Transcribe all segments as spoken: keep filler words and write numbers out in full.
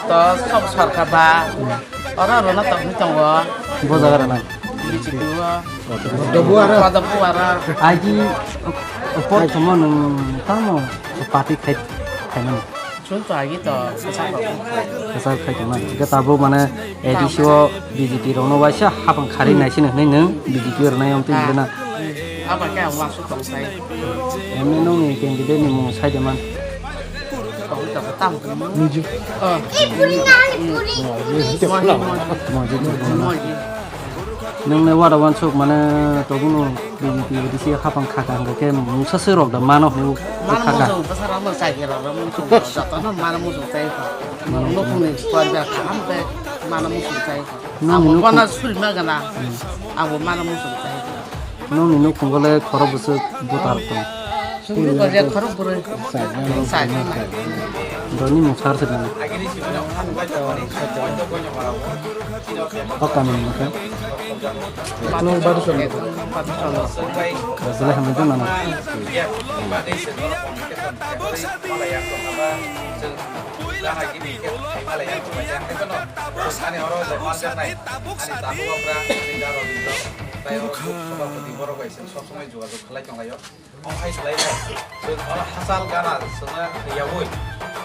To sob sorkar ba. Oro rwna tongwi tongo. Bo jaga rwna. B J P o. Dobu aro. Kodobu aro. Aji, o, o, pot somo nwng tamo party khai, khaimani. Chwng to agi to kwchak rok. Kwchak khai tongmani. Hwnkhe tabuk mane A D C o B J P rokno waisa hapang kharwi naisini hwnwi nwng B J P o rwnai wng twi Ah. Hwnkheno. Abo khe ang uansuk tong sai. Emni nokni candidate ni mung sai de man. Tong tong tam. Mujib. Oh. Mujib. Nwng le wada wansuk mane tobunu B J P A D C hapang kha kha hwnkhe mungsa se rok da mano hwnwi Mano kha kha. Muchung bwsa rok no chai khe rok rok muchung joto no mano muchung chai kha. Mano Nokung ni koi ba kaham khe mano muchung chai kha. Nokni Abo nokung. Bono suri ma gana. Abo mano muchung chai kha. Nokni nukhungo le khorok bwswk butar tong. Chwngno gorya khorok bwrwi. Chai. Doni mung sar se dong. O kami ni mokhe. Nung badu chwng. Badu chwng. Badu chwng. Badu chwng. Ani oro le manjaknai, ani tabuk okra, ani daro rijok, tai oro buk sobhapoti borok bai chwng sob somoi jogajog khlai tonglaio. Omo hai khlai nai, chwng oro hachal gana chwngno yaui,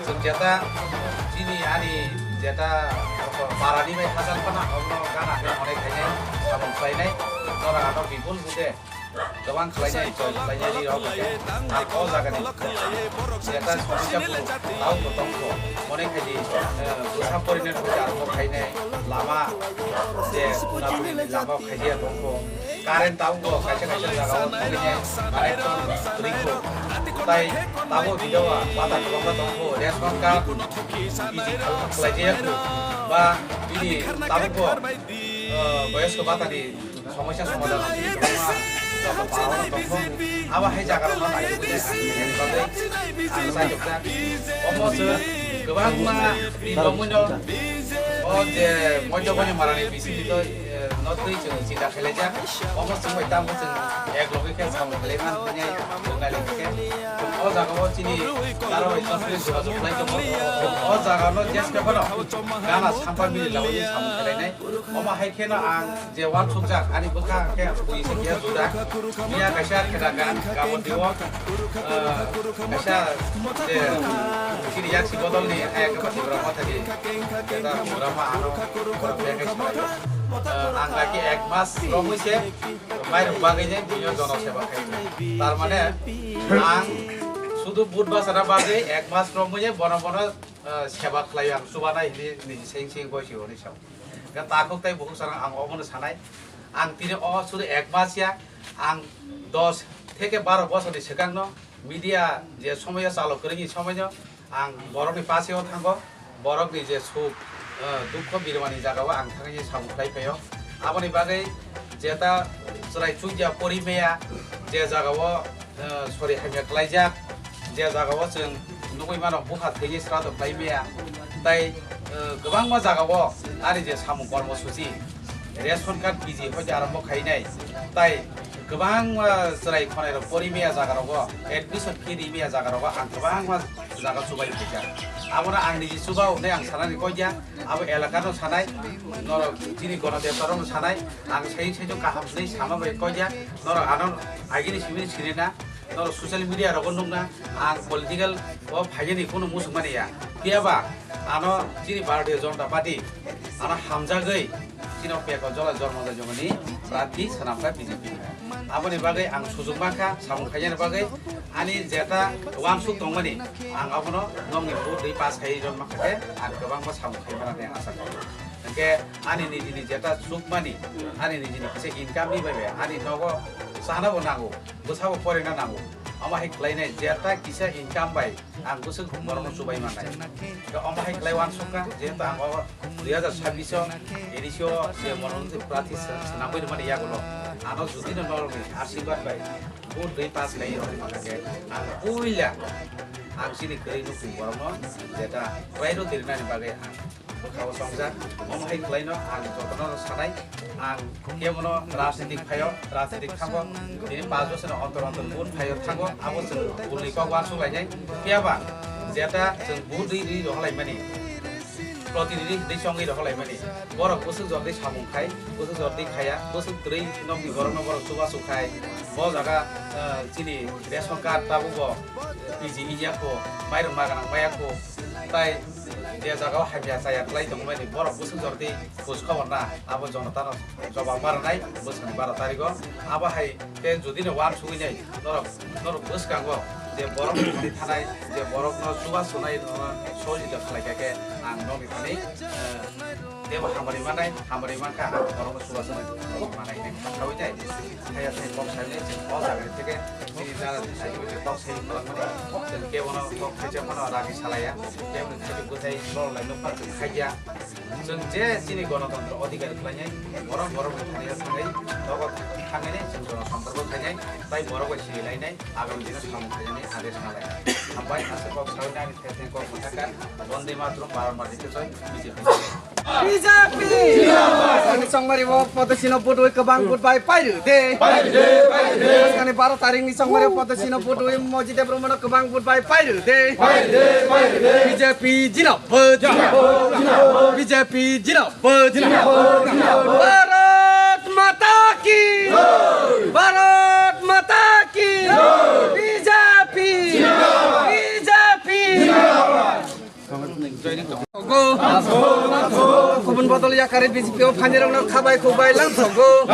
chwng jeta chini ani jeta parani bai hachal phano omono gana hwnwi onek khainai, samung khlainai, norok ano bipul bude. Kwbang khlainai, chol khlainai ri rok hwnkhe ang o jaga ni jeta somosya phuru tao bo tongkho. Mone khaidi, eh, bwsa porinai thangkhe arokbo khainai lama je kuna puri ni lama khaiya tongkho. Current tao bo kaisa kaisa jaga o thangkhe current tong rikho. Tai tabo video a bata kwbangma tongkho. Ration card biji khlai jaya kho. Ba bini tabuk bo, eh, boyosko bata ni Somosya somadhan joto para tongkho. Abo hai jaga rok no nai tongkhe ang bagwi ang sai tongkha. Omo se kwbangma ni bagwi no o je Moitobani marani bising to, eh, no twi chwng chita khlaijak. Omo se moi tamo chwng ek logi khe samung khlai man hwnwi chwng nai khe. O jaga o chini taro bai tongwi jogajog khlai tongo. O jaga no jeske phano gana sampa mili lawi samung khlainai. Omo hai kheno ang je uansukjak, ani bwkha khe bui se kiya juda. Miya kaisa kheda gan, gabon dibo, eh, kaisa je chini yaksi bodol ni ayang khe Tipra Motha ni jeta program ma ano borok bek khe salai. Eh, ang laki ek mas romwi se mairok bagwi je buino jono seba khai. Tar mane ang sudu but bachana bagwi ek mas romwi je bono bono, eh, seba khlai ang chubanai hinwi niji seng seng goi si hwnwi sao. Ga takhuk tai bukhuk sarang ang obono sanai. Ang tini o sudu ek mas ya, ang dos theke baro bosor ni swkang no media je somoy o chalo kwrwngni somoy no ang borok ni pase o thango, borok ni je suk, eh, dukho birmani jaga o ang thangwi samung khlai phaio. Aboni bagwi jeta chwrai chukya pori maya je jaga o eh, sori hamya khlaijak, je jaga o chwng nugwi mano bupha thwini sraddho khlai maya, tai, eh, kwbangma jaga o ani je samung kormo suchi, ration card biji hoite arombo khainai, tai kwbangma chwrai khonai rok pori maya jaga rogo admission fee ri maya jaga rogo ang kwbangma jaga chubai phaikha. Abono ang niji chuba hwnwi ang sanani koiya, abo elaka no sanai, norok chini gono debta rok no sanai, ang sai sai khe kaham hwnwi sama bai koiya, norok ano agini simi sirina, norok social media rogo nukna, ang political o phaiyani kunu muchung mani ya. Phiya ba ano chini Bharatiya Janata Party ano hamjagwi chini o peko jola jormo jai jogoni prarthi swnamkha B J P. Aboni bagwi ang sujuk mankha samung khaiyani bagwi ani jeta uansuk tongmani ang abono nokni vote rwi pass khai jon mankha khe ang kwbangma samung khai mani asa kha. Hwnkhe ani nijini jeta chukmani, ani nijini kisa income ni bai bai ani nogo chana bo nango, bwsa bo porina nango. Omo hai khlainai jeta kisa income bai ang bwswk borokno chubai mannai. Hwnkhe omo hai khlai uansukha, jehetu ang o dui hazar sabbish o A D C o je mono prarthi swnamwi rwmani yagulo ano jodi no norokni asirwad bai vote rwi pass khlai rwmani hwnkhe ang puila ang chini kwrwi nukhung borokno jeta priority rwnani bagwi ang bwkha o chongjak. Omo hai khlaino ang jotono sanai, ang kebono rajnitik phaio, rajnitik thango, tini panch bochorni ontor ontor vote phaio thango, abo chwng bwlwi kok uansuk lainai. Phiya ba jeta chwng vote rwi rwi rohor laimani, Protinidhi hwnwi chongwi rohorlaimani. Borok bwswk jordi samung khai, bwswk jordi khaya, bwswk twrwi nokni borokno borok chubachu khai. Bo jaga, eh, chini ration card tabukbo P G inya kho, mairung ma gwnang maya kho. Tai je jaga o hamya chaya kwlai tongmani borok bwswk jordi khoj khobor na, abo jonotano jobab ma rwnai bwswkni baro tarigo. Abo hai khe jodi no uansugwi nai norok, norok bwskango je borok ni thani thanai, je borokno chubachu nai, norokno sohojita khlai kha khe ang nokni thani, eh, tebo hamari manai, hamari mankha, ang borokno chubachu nai manai hinwi kok saui nai. Haya thai kok saui nai, chwng o jaga ni theke chini jara thai kok sai manmani, chwng kebono kok khaisa phano ragi salaiya, keboni thaichuk bwthai borok lai nukha chwng khaiya. Chwng je chini gonotontro odhikar khlainai, borok borokni thani thangwi, nogo thangwi chwng jonosompurko khainai, tai borok bai siri lainai, agami dino samung khainani age sanalai. Hambai aswk kok saui nani thai thai kok mwthakha, Bonde Mataram, Bharat Mataram, B J P. B J P! Ani chongmari o Podosino budui kwbang budbai pairu de. Ani baro tarik ni chongmari o Podosino budui Moji Debbarma no kwbang budbai pairu de. B J P jinabad. B J P jinabad. Bharat Mata ki! Bharat Mata ki! B J P! B J P! Kubun bodol yakari B J P o phainirokno khabai khukbai lamsogo.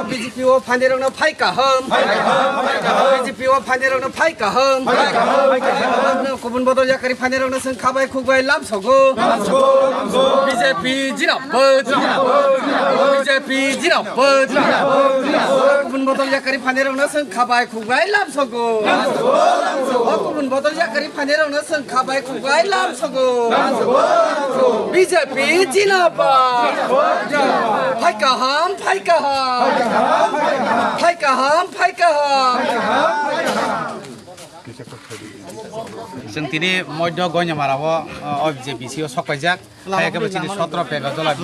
B J P o phainirokno phai kaham. B J P o phainirokno phai kaham. Kubun bodol yakari phainirokno chwng khabai khukbai lamsogo. B J P jinabad. B J P jinabad. Kubun bodol yakari phainirokno chwng khabai khukbai lamsogo. O kubun bodol yakari phainirokno chwng khabai khukbai lamsogo. B J P jinabad. Phai kaham, phai kaham. Phai kaham, phai kaham. Chwng tini Moidho Goinamara o, o, B J P C o sok paijak. Hai khe bo chini sotro pega jola je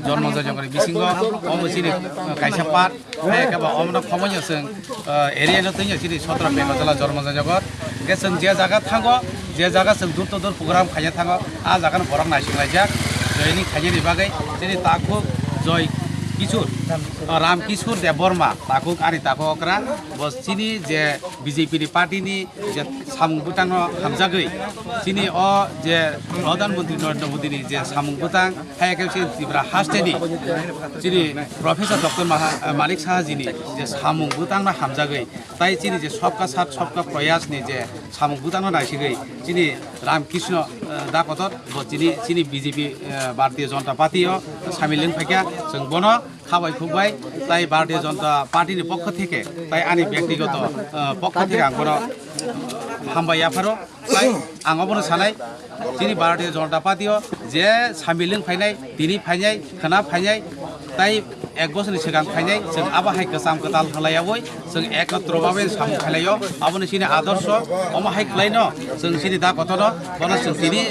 jormo jajagori bisingo omo chini, uh, kaisa part. Hai khe bo omono khomoi chwng, uh, area no twi chini sotro pega jola jormo jajagor. Hingke chwng je jaga thango, je jaga chwng dur to dur program khaina thango, a jaga no borok naising laijak. Joining khainani bagwi chini takhuk Joy Kishore, uh, Ram Kishore Debbarma, takhuk ani takhuk okra, bo chini je B J P ni party ni je samung bwtangno hamjagwi, chini o je Pradhan Mantri Narendra Modi ni je samung bwtang, hai khe chini Tripura hasteni chini Professor Doctor Maha-, Manik Saha ji ni je samung bwtangno hamjagwi, tai chini je Sabka Saath Sabka Prayas ni je samung bwtangno naisigwi, chini Ram Krishna, eh, da kotor bo chini, chini B J P, eh, Bharatiya Janata Party o samil wng phaikha, chwng bono khabai khukbai, tai Bharatiya Janata Party ni pokho theke, tai ani byaktigoto, ah, pokho theke ang bono hambai yapharo. Tai ang obono sanai, chini Bharatiya Janata Party o je samil wng phainai, tini phainai, khwna phainai, tai ek bosorni swkang phainai, chwng abo hai kwcham kwtal khlaiyawi, chwng ekotro babe samung khlaiyo, aboni chini adorsho, omo hai khlaino, chwng chini da kotorno, bono chwng tini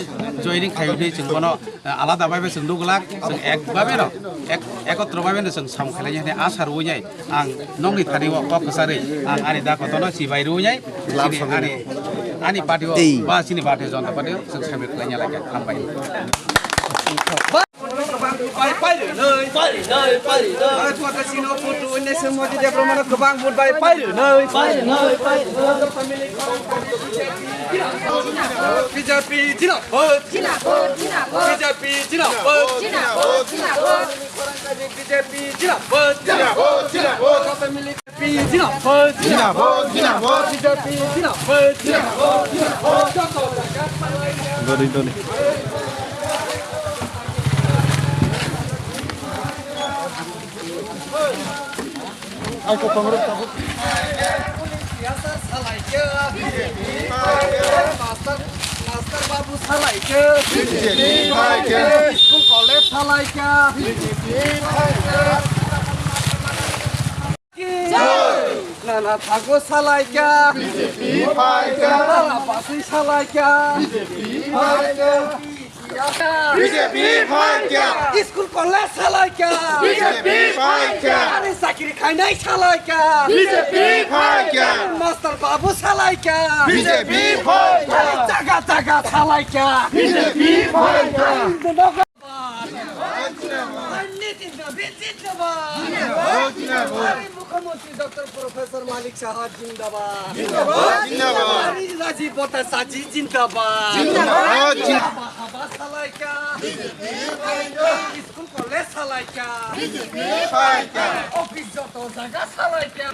joining khaiwi chwng bono alada baibe chwng nukglak, chwng ek babe no, ek, ekotro babe no chwng samung khlainai hwnwi asa rwinai, ang nokni thani o kok kwcharwi, ang ani da kotorno chibai rwinai, chini ani, ani party o ba chini Bharatiya Janata Party o chwng samil khlaina lai kha, hambai. B J P jinabad. Jinabad, jinabad. B J P jinabad. Jinabad, jinabad. B J P jinabad. Jinabad, jinabad. B J P jinabad. Jinabad, jinabad. Dori, dori. Master, master babu salaikhe. B J P phaikhe. School college salaikhe. B J P phaikhe. Nana thago salaikhe. B J P phaikhe. Nana basui salaikhe. B J P phaikhe. B J P phaikya. School college salaikya. B J P phaikya. Sari chakri khainai salaikya. B J P phaikya. Master babu salaikya. B J P phaikya. Jaga jaga salaikya. B J P phaikya. Nitin Nabi zindabad. Zindabad, zindabad. Hari Mukhyamantri Doctor Professor Manik Saha zindabad. Zindabad, zindabad. Hari Rajiv Bhattacharya zindabad. Zindabad, zindabad. Haba salaikya. School college salaikya. Office joto jaga salaikya.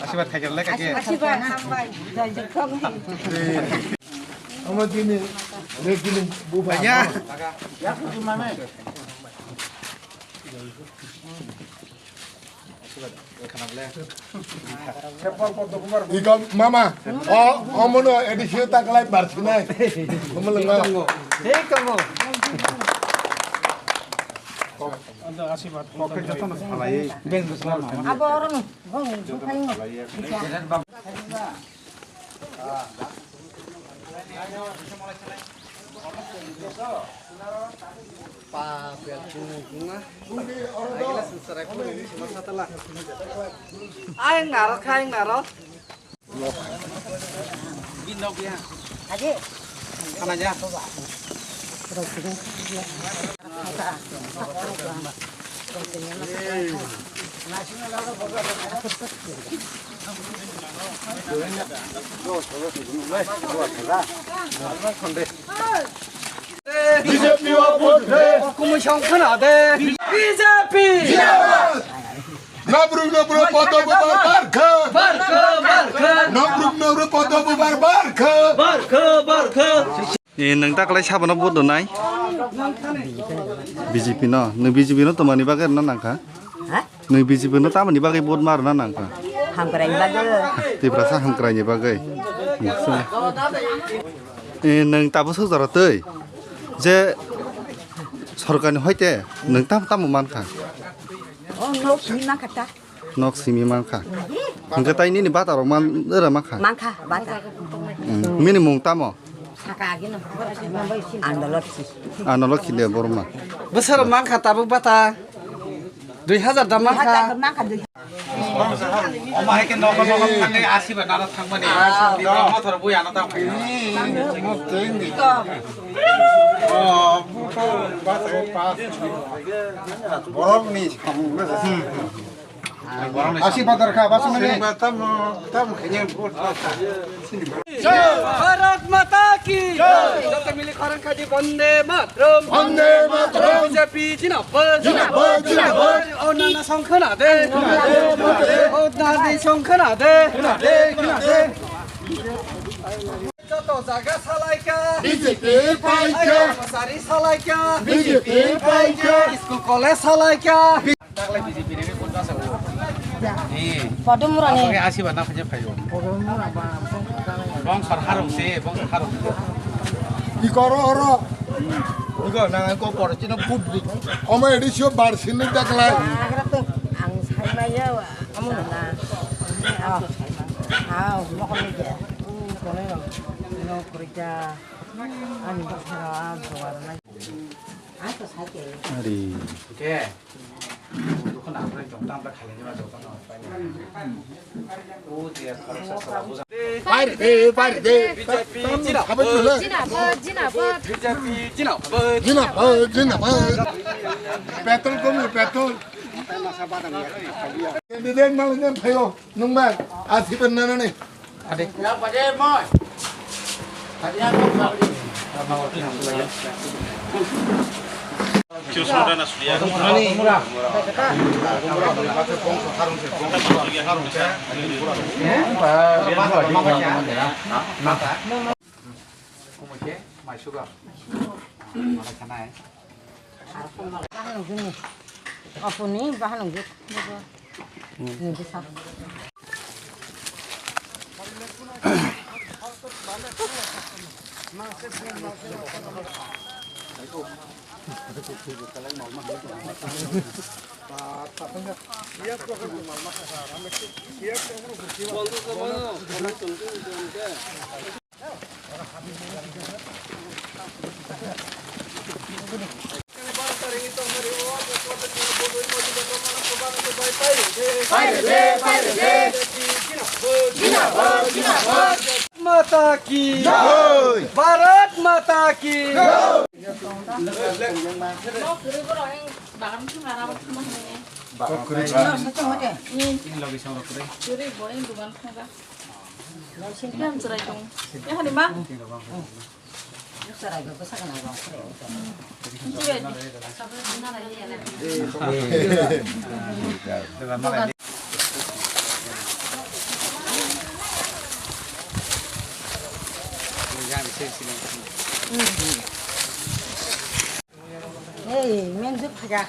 Asiba thaikel le kake. Asiba hambai. Jai jai kong. Ama dini, le dini buba. Ya. Iko mama, o, omono edisio taklai barsinai. Omo lenga. Hei, tongo. Ando asiba. Abo oro no. Ayang narok, ayang narok. Aji. Sana aja. B J P o vote re. Kumui song khna de. B J P. Nabruk nabruk poto bubar barkha. Barkha, barkha. Nabruk nabruk poto bubar barkha. Barkha, barkha. E, nwng ta kwlai sabano vote rwnai? B J P no. Nwng B J P no twmani bagwi rwna nangkha? Ha? Nwng B J P no tamoni bagwi vote ma rwna nangkha? Hamkraini bagwi. Tiprasa hamkraini bagwi. E, nwng tabuk suk jora twi je sorkarni hoite nwng tam tamo mankha? O nok simi mankha ta. Nok simi mankha. Hwnkhe tai nini bata rok man, ora mankha? Mankha, bata. Hmm. Bini mung tamo? Saka agino. Andolokhi. Andolokhi Debbarma. Bwswk rok mankha tabuk bata? Dui hazar da mankha? Dui hazar mankha, dui. Omo hai khe nogo nogo thangwi asiba nana thangmani. Motor bui ano tang phai. Oh, buto bata pass. Borok ni samung. Asi badar kha, basu mene. Tamo, tamo khenye vote. Bharat Mata ki jai. Joto mili khorang khaji Bande Mataram. Bande Mataram. B J P jindabad. Jindabad, jindabad. Onana song khna de. Khna de, khna de. Onana song khna de. Khna de, khna de. Joto jaga salaikha. B J P phaikha. Sari salaikha. B J P phaikha. School college salaikha. Taklai B J P ni bhi vote basa o. Ni. Podum rani. Aswk khe asiba na phai phai o. Bong sar harung se, bong sar harung. Ikoro oro. Iko na ko por chino vote di. Omo edisio bar sini taklai. Ang sai maya. Amo na. Ah, mo ko ni je. Ko ni no. No kurja. Ani basa do ar na. Ari. Oke. Party, party. B J P jindabad. Jindabad, jindabad. B J P jindabad. Jindabad, jindabad. Petrol komi, petrol. Candidate malah nang phaio, nung bai, asi pernah nani. Apuni bahan nunggu. Nunggu sa. माता की जय। भारत माता की जय। Ei, men je phaga.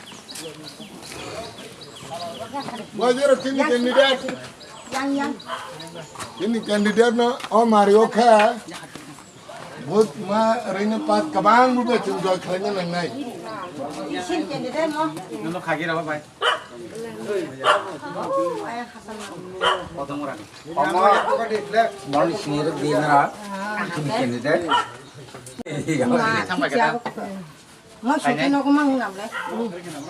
Wajero tini candidate. Yang, yang. Tini candidate no o mari o kha. Vote ma rina pat kabang bu be chung joi khlai na nang nai. Isin candidate mo. Nono khagi raba bai. Oh, ay, hasan. Kodong rani. Mani sini rok di nara. Tini candidate. Ma, sampai kita. Mo sute no ko mang nam le.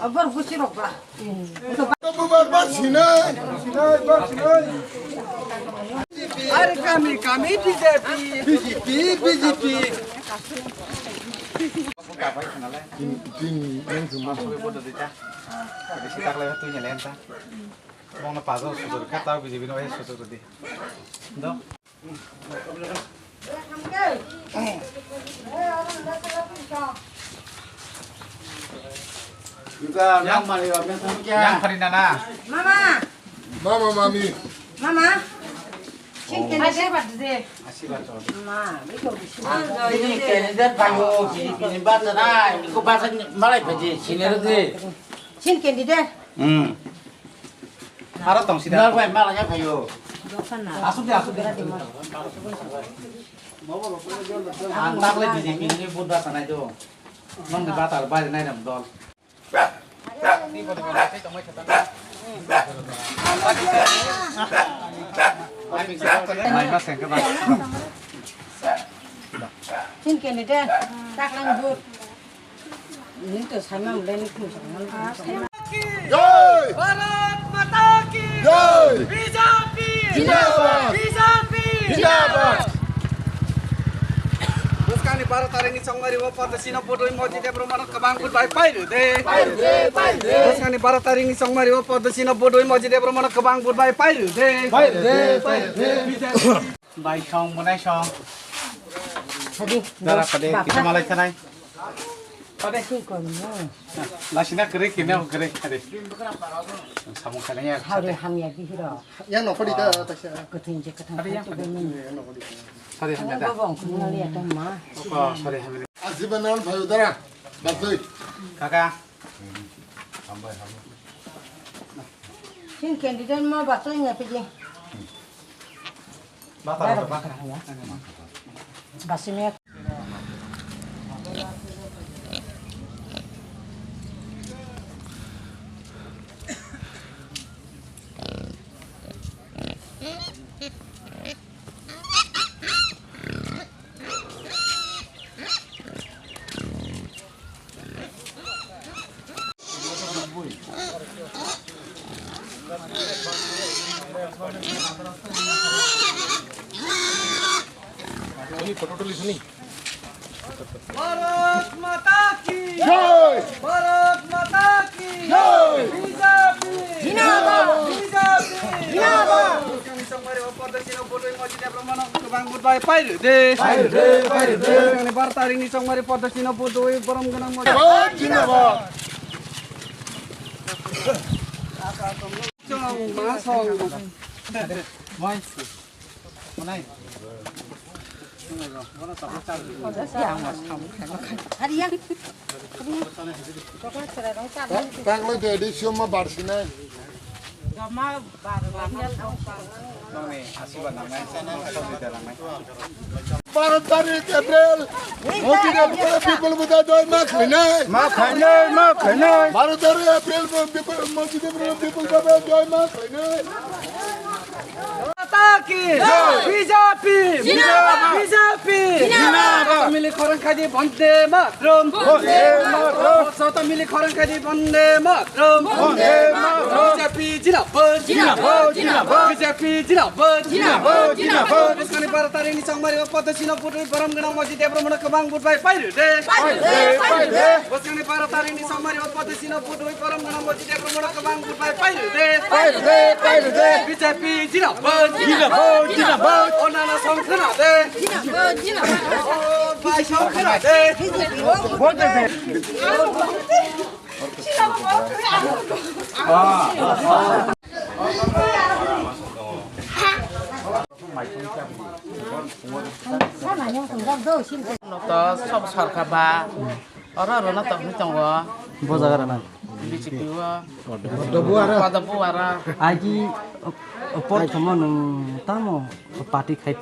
Abor gusi rok bla. Bubar bar sinai. Are kami kami B J P. B J P, B J P. Tin, tin, yang semua. Bisi tak lagi tu nyalen ta. Bong na pajo sujur kata B J P no ya sujur di. Do. Yang, yang hari nana. Mama. Mama, mami. Mama. Sini candidate. Asirwad de. Asirwad de. Ma, ini candidate bayo, ini basa na, ini ko basa malai baje, sini de. Sini candidate. Hmm. Aro tong sida. Nang bai mala ya phaio. Asuk de, asuk de. Ang tak le B J P ni vote ba sanai do. Nong ni batar bai nai ram dol. Mai ma sengke ba. Tin candidate, tak lang vote. Ini to sama mulai ni khum sama. Jai! Bharat माता की जय! B J P जिंदाबाद! B J P जिंदाबाद! Bwskangni baro tarikni chongmari o Padmasree no bodoi Moji Debbarma no kwbang vote bai pairw de. Pairw de, pairw de. Bwskangni baro tarikni chongmari o Padmasree no bodoi Moji Debbarma no kwbang vote bai pairw de. Pairw de, pairw de. Bai song, mwnai song. Hadi. Dara pade, kita malai sanai. Pade. Sing kon mo. Lasina kere, kene kere, kere. Samung kene ya. Hare hamya bihiro. Yang no padi da, tasya. Ketin je ketan. Hadi yang padi. Yang no padi. Sorry, hamya da. Bobong kunali ya tama. Oh, sorry, hamya. Ajibanan bhayu dara. Basui. Kaka. Hambai, hambai. Sing candidate mo basui nya piji. Bata, bata, bata. Basime. Bharat Mata ki jai! Bharat Mata ki jai! B J P zindabad! B J P zindabad! Bwskangni chongmari o Padmasree no bodoi Moji Debbarma no kwbang vote bai pairw de. Pairw de, pairw de. Bwskangni baro tarikni chongmari Padmasree no bodoi borom gwnang Moji. Zindabad, zindabad. Chong ma song. Moi. Manai. Tanglo de di sioma barsinai. Baro tarik April, Modi de Bipul Buda joy ma khainai. Ma khainai, ma khainai. Baro tarik April, Bipul, Modi de Bipul Buda joy ma khainai. माता की जय। बीजेपी जिंदाबाद। बीजेपी जिंदाबाद। Sotto mili khorang khadi bande matram। Bande matram। Sotto mili khorang khadi bande matram। Bande matram। BJP जिंदाबाद। जिंदाबाद, जिंदाबाद। बीजेपी जिंदाबाद। जिंदाबाद, जिंदाबाद। Bwskangni baro tarikni chongmari o podo sino putwi borom gwnang Moji Debbarmano kwbang vote bai pairwdi. Pairwdi, pairwdi। Bwskangni baro tarikni chongmari o podo sino putwi borom gwnang Moji Debbarmano kwbang vote bai pairwdi. Pairwdi, pairwdi। BJP जिंदाबाद। जिंदाबाद, जिंदाबाद। Onana song khwnadi। जिंदाबाद, जिंदाबाद। O bai song khwnadi। Nok to sob sorkha ba, oro oro no tongwi tongo. Bo jaga rana. B J P o. Kodo buara. Kodo buara. Agi, o, o, por thomo nwng tamo party khai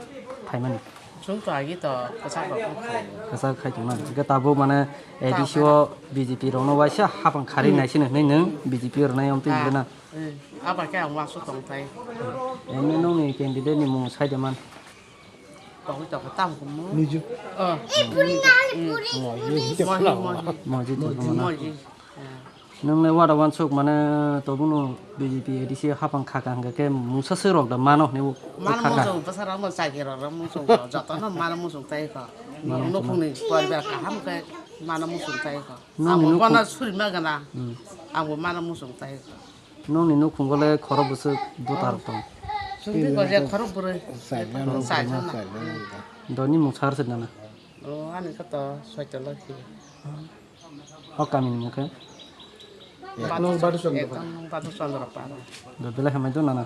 phaimani? Chwng to agi to kwchak rok khai. Kwchak khai tongna. Hwnkhe tabuk mane A D C o B J P rokno waisa hapang kharwi naisino hinwi nwng B J P rwnai omtwi hwnkhe na. Eh, aba khe ang wansuk tong thai. Emni nokni candidate ni mung sai de man. Tongwi tongkha tamo khe mo. Niju. Oh. Mohi, mohi. Mohi, mohi. Mohi. Nwng le wada wansuk mane tobwno B J P A D C hapang khaka hwnkhe mungsa swk rok da mano hinwi. Mano khaka. Muchung bwsarok no chakirok rok muchung rok jotono mano muchung tai kho. Mano muchung. Nukhungni poribar kaham khe mano muchung tai kho. Nokni nukhung. Ang bo bono surima gana. Hmm. Ang bo mano muchung tai kho. Nokni nukhungo le khorok bwswk bwta rok tongo. Chwngdi ko je khorok bwrwi. Khorok bwrwi. Doni mung sar se nana. O ani kha to soito lakhi. O kami ni mung khe? Ek nong Badhu Chandra. Ek nong Badhu Chandra para. Do belai hamai do nana.